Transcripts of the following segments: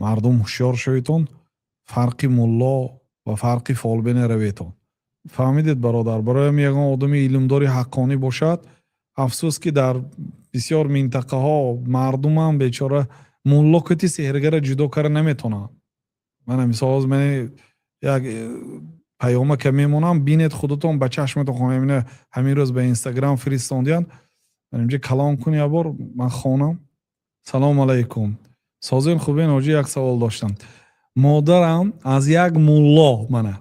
Мардум, ҳушёр шаведон, фарқи мулло ва фарқи фолбине раведон. Фаҳмидед, бародар? Барои ҳам ягон одами илмдори ҳаққонӣ бошад. Афсӯс, ки дар бисёр минтақаҳо мардумам бечора мулло кати сеҳргара ҷудо карда наметонанд. Мана, мисол, ман як паёмака мемонам, бинед худатон, ба чашматон хонем. Ҳамин рӯз ба Инстаграм фиристондиянд. Инҷа калон кун, як бор ман хонам. Салому алайкум, созен, хубен, ҳоҷӣ? Як савол доштам. Модарам аз як мулло, мана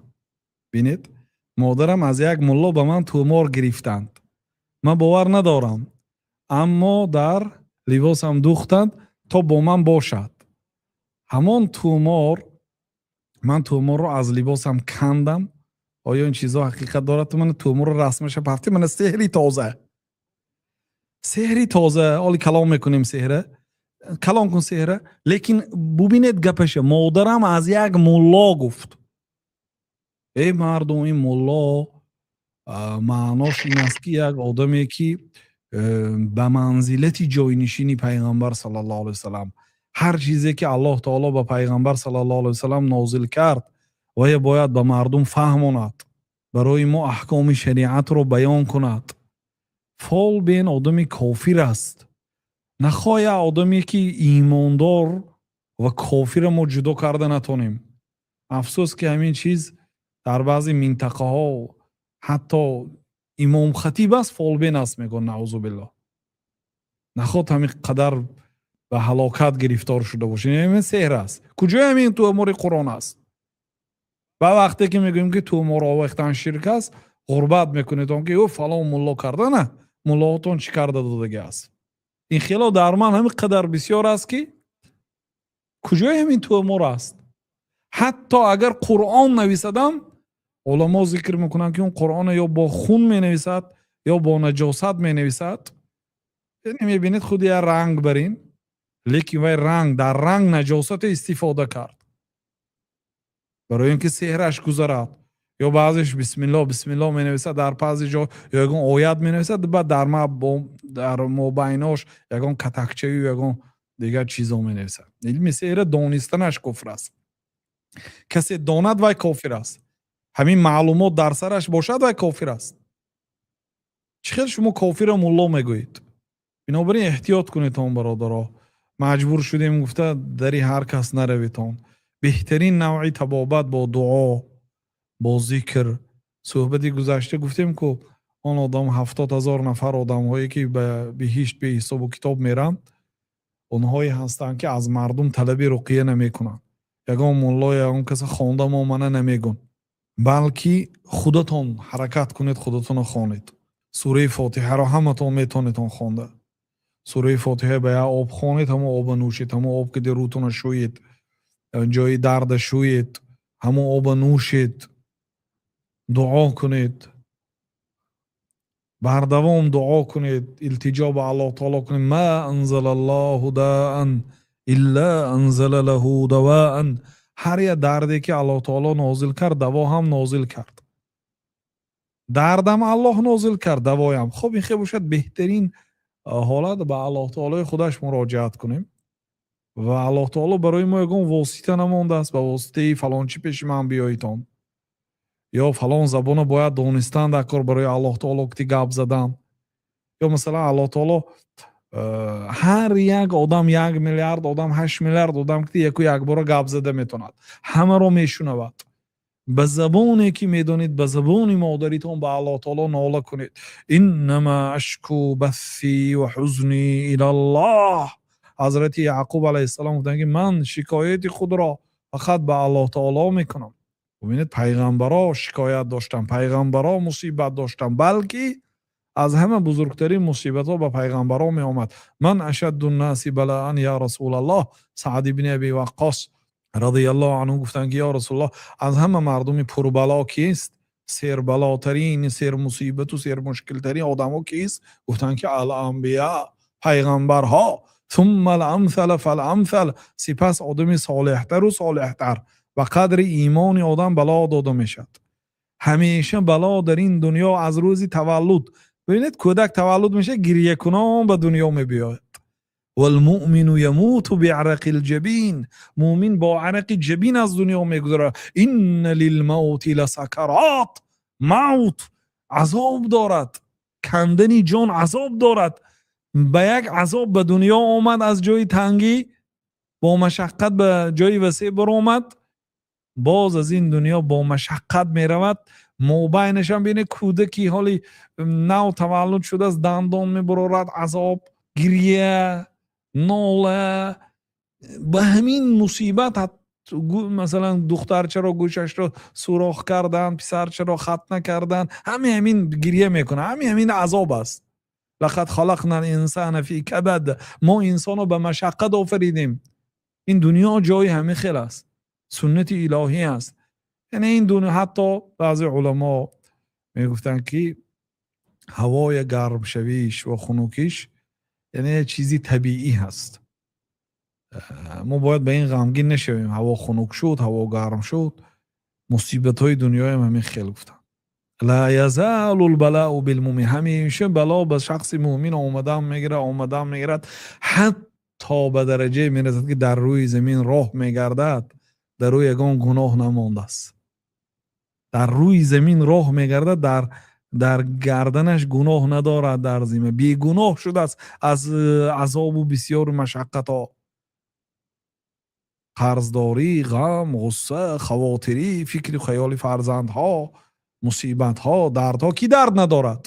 бинед, модарам аз як мулло ба ман тумор гирифтанд. Ман бовар надорам, аммо дар либосам духтанд, то бо ман бошад ҳамон тумор. Ман туморро аз либосам кандам. Оё ин чизҳо ҳақиқат дорад? Мана, туморро расмаша пафти. Мана, сеҳри тоза, сеҳри тоза. Оли калом мекунем, сеҳра калом кун, сеҳра. Лекин бубинед гапаша: модарам аз як мулло гуфт. Эй мардум, ин мулло маънош ин аст, ки як одаме, ки ба манзилати ҷойнишини Пайғамбар саллаллоҳу алайҳи васалам, ҳар чизе ки Аллоҳ таоло ба Пайғамбар саллаллоҳу алайҳи васалам нозил кард, вая бояд ба мардум фаҳмонад, барои мо аҳкоми шариатро баён кунад. Фолбин одами кофир аст. Нахоя одаме, ки имондор ва кофира мо ҷудо карда натонем. Афсӯс, ки ҳамин чиз дар баъзе минтақаҳо ҳатто имомхатиб аст, фолбин аст, мегӯяд. Наузу биллоҳ. Наход ҳамин қадар ба ҳалокат гирифтор шуда бошед. Ин сеҳр аст. Куҷои ҳамин тумори Қуръон аст? Ба вақте ки мегӯем, ки тумор овехтан ширк аст, ғурбат мекунед, он ки ё фалон мулло карда. На, муллоотон чӣ карда додагӣ аст? Ин хело дар ман ҳамин қадар бисёр аст, ки куҷои ҳамин тумор аст? Ҳатто агар Қуръон нависадам, уламо зикр мекунанд, ки он Қуръона ё бо хун менависад, ё бо наҷосат менависад. Яъне мебинед, худи як ранг барин, лекин вай ранг дар ранг наҷосате истифода кард, барои ин ки сеҳраш гузарад. Ё баъзеш бисмилло, бисмилло менависад дар баъзе ҷо, ё ягон оят менависад, баъд дар мобайнош ягон катакчаю ягон дигар чизо менависад. Илми сеҳра донистанаш куфр аст. Касе донад, вай кофир аст. Ҳамин маълумот дар сараш бошад, вай кофир аст. Чӣ хел шумо кофирро мулло мегӯед? Бинобар ин эҳтиёт кунедон, бародаро. Маҷбур шудем гуфта, дари ҳар кас нараведон. Беҳтарин навъи табобат бо дуо, бо зикр. Суҳбати гузашта гуфтем, ку он одам, 70 000 нафар одамҳое, ки ба биҳишт беҳисобу китоб меранд, онҳое ҳастанд, ки аз мардум талаби руқия намекунанд. Ягон мулло, ягон касе хонда мо мана намегӯн, балки худатон ҳаракат кунед, худатонро хонед. Сураи Фотиҳаро ҳаматон метонедон хонда. Сураи Фотиҳа ба як об хонед, ҳамон оба нӯшед, ҳамон об ки рӯтона шӯед, ҷои дарда шӯед, ҳамон оба нӯшед, дуо кунед, бардавом дуо кунед, илтиҷо ба Аллоҳ таоло кунед. Ма анзала Аллоҳу даан илла анзала лаҳу даваан. Ҳар як дарде, ки Аллоҳ таоло нозил кард, даво ҳам нозил кард. Дардам Аллоҳ нозил кард, давоям. Хоб, ин хел бошад, беҳтарин ҳолат ба Аллоҳ таолои худаш муроҷиат кунем. Ва Аллоҳ таоло барои мо ягон восита намондааст: ба воситаи фалончӣ пеши ман биёитон ё фалон забона бояд донистан дар кор барои Аллоҳ таоло ки гап задан. Ё масалан, Аллоҳ таоло ҳар як одам, 1 миллиард одам, 8 миллиард одам ки яку якбора гап зада метавонад, ҳамаро мешунавад. Ба забоне ки медонед, ба забони модаритон ба Аллоҳ таоло нола кунед. Иннама ашку басси ва ҳузни илаллоҳ. Ҳазрати Яъқуб алайҳиссалом гуфтанд, ки ман шикояти худро фақат ба Аллоҳ таоло мекунам. Бубинед, пайғамбаро шикоят доштанд, пайғамбаро мусибат доштанд, балки аз ҳама бузургтарин мусибатҳо ба пайғамбаро меомад. Ман ашадду ннаси балаан я Расулаллоҳ? Саъд ибни Аби Ваққос радиаллоҳу анҳу гуфтанд, ки ё Расулаллоҳ, аз ҳама мардуми пурбало кист? Сербалотарин, сермусибату сермушкилтарин одамҳо кист? Гуфтанд, ки ал анбия, пайғамбарҳо, сумма ал амсала фал амсал, сипас одами солеҳтару солеҳтар. Ба қадри имони одам бало дода мешавад. Ҳамеша бало дар ин дунё аз рӯзи таваллуд. Бибинед, кӯдак таваллуд мешавад, гирьякунон ба дунё мебиёяд. والمؤمن يموت بعرق الجبين. Мӯмин бо арақи ҷабин аз дунё мегузарад. إن للموت لسكرات. Мавт азоб дорад, кандани ҷон азоб дорад. Ба як азоб ба дунё омад, аз ҷои тангӣ бо машаққат ба ҷои васеъ баромад, боз аз ин дунё бо машаққат меравад. Мобайнашам бине, кӯдаки ҳоли нав таваллуд шудааст, дандон мебурорад, азоб, гиря, нола, ба ҳамин мусибат. Масалан, духтарчаро гӯшашро сурох кардан, писарчаро хатна кардан, ҳами ҳамин гиря мекунад, ҳами ҳамин азоб аст. لقد خلقنا الإنسان في كبد. Мо инсонро ба машаққат офаридем. Ин дунё ҷои ҳамин хел аст, суннати илоҳӣ аст. Яъне ин дунё, ҳатто баъзе уламо мегуфтанд, ки ҳавоя гармшавиш ва хунукиш яъне чизи табиӣ ҳаст, мо бояд ба ин ғамгин нашавем. Ҳаво хунук шуд, ҳаво гарм шуд, мусибатҳои дунёям ҳамин хел, гуфтанд. لا يزال البلاء بالمؤمن. Ҳамеша бало ба шахси мӯмин омадан мегирад, омадан мегирад, ҳатто ба дараҷае мерасад, ки дар рӯи замин роҳ мегардад, дар рӯи ягон гуноҳ намондааст. Дар рӯи замин роҳ мегардад, дар гарданаш гуноҳ надорад, дар зимма бегуноҳ шудааст аз азобу бисёру машаққатҳо, қарздорӣ, ғам, ғусса, хавотирӣ, фикру хаёли фарзандҳо, мусибатҳо, дардҳо. Кӣ дард надорад?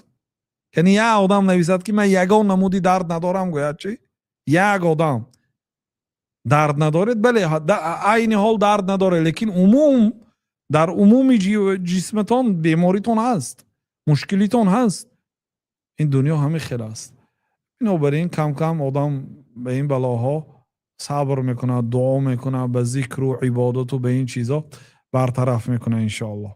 Яъне як одам нависад, ки ман ягон намуди дард надорам, гӯяд чӣ? Як одам дард надоред? Бале, айни ҳол дард надоред, лекин умум, дар умуми ҷисматон беморитон ҳаст, мушкилитон ҳаст. Ин дунё ҳамин хел аст. Бинобар ин кам кам одам ба ин балоҳо сабр мекунад, дуо мекунад, ба зикру ибодату ба ин чизо бартараф мекунад, иншоаллоҳ.